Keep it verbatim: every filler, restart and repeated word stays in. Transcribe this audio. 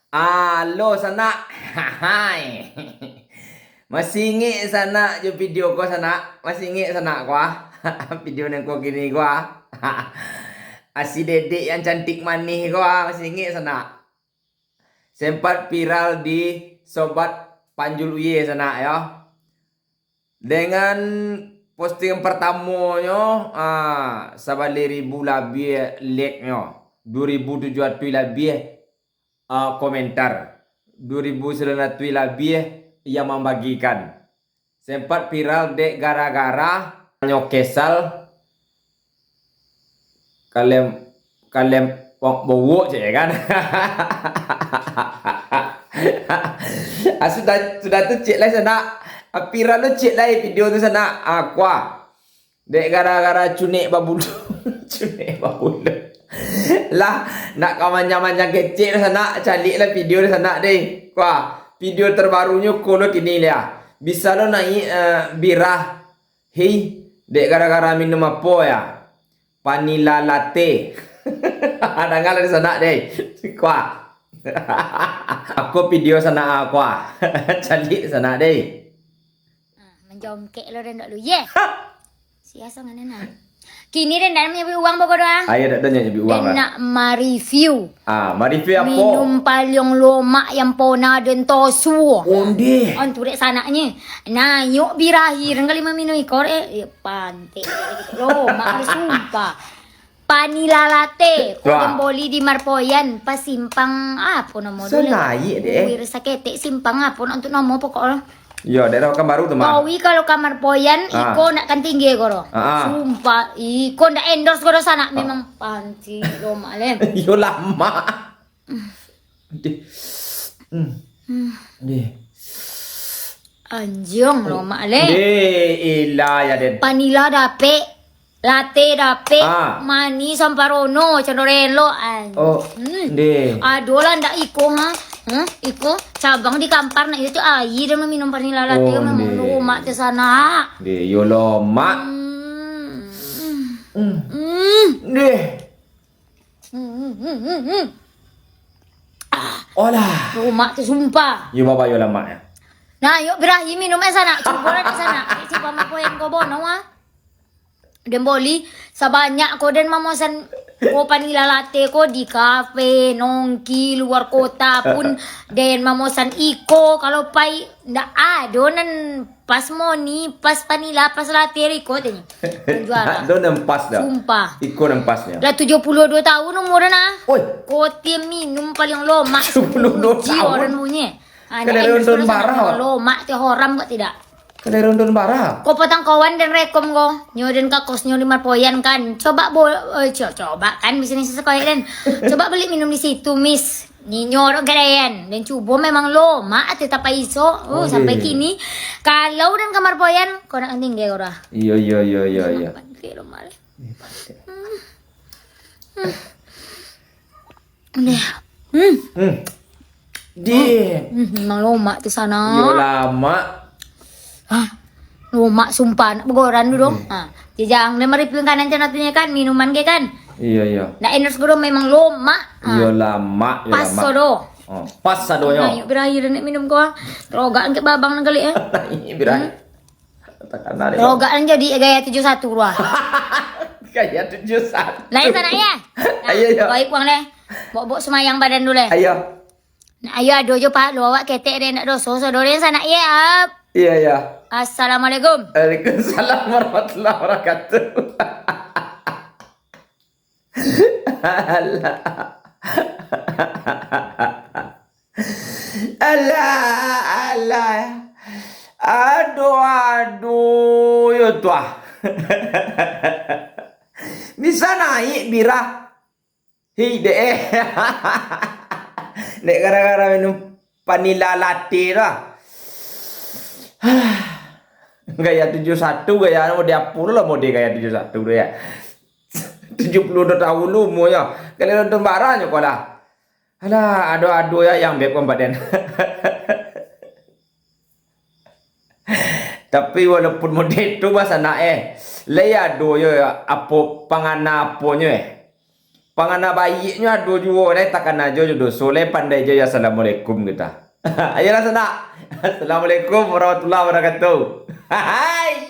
Alo, sanak. Hai. Masih ingek sanak jo video ko, sanak? Masih ingek sanak ko, ah? Video nan ko kini ko, ah? Asi dedek yang cantik manih ko, ah? Masih ingek sanak? Sempat viral di Sobat Panjul Uye, sanak, yo. Dengan postingan pertamonyo, ah, sabaleh ribu labiah like-nyo, dua ribu tujuh ratus labiah, ah, komentar, dua ribu sembilan ratus labiah yang mambagikan. Sempat viral dek gara-gara nyo kesal, kalem, kalem wak bowok, cek kan. Ah, sudah, sudah tu cek lah sanak. Ah, viral tu cek lah video tu sanak. Ah, kuah. Dek gara-gara cunek babulu. Cunek babulu. Lah, nak ka manjang-manjang kecek lah sanak, caliak lah video lah sanak deh. Kuah, video terbarunyo ko lo kini lah. Bisa lo naik, eh, birah. Hei, dek gara-gara minum apo ya? Vanilla latte. Danga lah di sanak deh. Kuah. Ako video sanak, ah, kuah. Caliak sanak deh. Ah, manjongkek lo den dok lu. Ye. Sia sanganan ah. Kini den dak nyabuik uang pokok doh, ah. Ayo, dak ado nyabuik uang lah. Den nak ma-review. Ah, ma-review apo? Minum paliang lomak yang pona den tosu. Ondeh. On tu dek sanaknyo. Nah, yuk birahi den kali maminum iko, eh. Eh, pantek. Lomak, sumpah. Vanilla latte, ko den boli di Marpoyan, pas simpang apo namo tu, Lek? Sanaiak deh. Uir saketek simpang apo nak untuak namo pokok lo. Yo, daerah Pekanbaru tu mah. Kawi kalau ka Marpoyan, ah, iko nak kan tinggi ko ro. Ah, ah. Sumpah, iko ndak endorse ko ro sanak, ah, memang panci lomak leh. Yo lamak. Deh. Hmm. Hmm. Deh. Anjiang lomak leh. Deh, ilah ya den. Vanilla dapek, latte dapek, ah, manih samparono, candorelo. An-, oh, hmm, deh. Ado lah ndak iko, ha? Hah? Iko cabang di Kampar nak itu aia den maminum vanilla latte, oh, memang deh. Lomak tu sanak. Deh, yo lomak. Hmm. Hmm. Hmm. Deh. Hmm, hmm, hmm, hmm, hmm. Olah. Lomak tu sumpah. Yo babayo lamak ya. Nah, yuk birahi minum eh sanak. Cubo lah di sanak. Cubo makoyan ko bono ah. Den boli sabanyak ko den mamosan ko vanilla latte ko di kafe, nongki, luar kota pun den mamosan iko. Kalau pai ndak ado nan pas moni, pas vanilla, pas latte iko tadi. Nan juara. Ado nan pas dah. Sumpah. Iko nan pasnyo. Lah tujuah puluah duo tahun umur nah. Oi. Ko tiap minum paliang lomak. Tujuah puluah duo tahun. Orang bunyi. Ah, kada ronton barah. Lomak teh horam kok tidak. Kada ronton barah. Ko patang kawan den rekom ko. Nyo den ka kosnyo di Marpoyan kan. Coba bo-, eh, co-, coba kan bisnis sekolah den. Coba beli minum di situ, Miss. Ninyo dok gadaian, den cubo memang lomak ati tapaiso. Oh, sampai kini, kalau den ka Marpoyan, ko nak tinggi ko dah. Iyo, iyo, iyo, iyo, iyo. Pantik lomak leh. Hmm. Hmm. Deh. Hmm. Hmm. Deh. Hmm, memang lomak tu sanak. Yo lamak. Hah? Lomak sumpah, nak begoran dulu. Hmm. Ha. Jajang, dia mari piring kanan cana tu kan, minuman ke kan? Iyo, iyo. Nak endorse guru memang lomak. Ha. Iyo, lamak, iyo, pas lamak. Sodo. Oh, pas sadonyo. Nah, yuk birahi nak minum ko. Terogak angkat babang nak kali eh. Iyo, birahi. Hmm. Terogak kan jadi gaya tujuh satu ruah. Gaya tujuh satu. Lain sanak ya. Nah, ayo, ayo. Baik uang leh. Bok-bok semayang badan dulu leh. Ayo. Nah, ayo ado jo pak, lo awak ketek deh, ndak doso, saudara yang sanak ye, ap. Iya, iya. Assalamualaikum. Waalaikumsalam warahmatullahi wabarakatuh. Alah. Alah, alah. Aduh, aduh, yo tuah. Bisa naik birah. Hei, dek eh. Dek gara-gara minum vanilla latte tu lah. Gaya tujuh satu, gaya mode apa lah, mode gaya tujuh satu tu ya. Tujuh puluh dua tahun lu umurnya. Kalian nonton barang je kau lah. Alah, ado-ado ya yang beb kompeten. Tapi walaupun mode tu bahasa nak eh. Lai ado yo apo pangana aponyo eh. Pangana baiaknyo ado juo, lai takana jo, jo doso, lai pandai jo, ya, assalamualaikum, gitu. Ayolah, sanak. Assalamualaikum warahmatullahi wabarakatuh. Hai.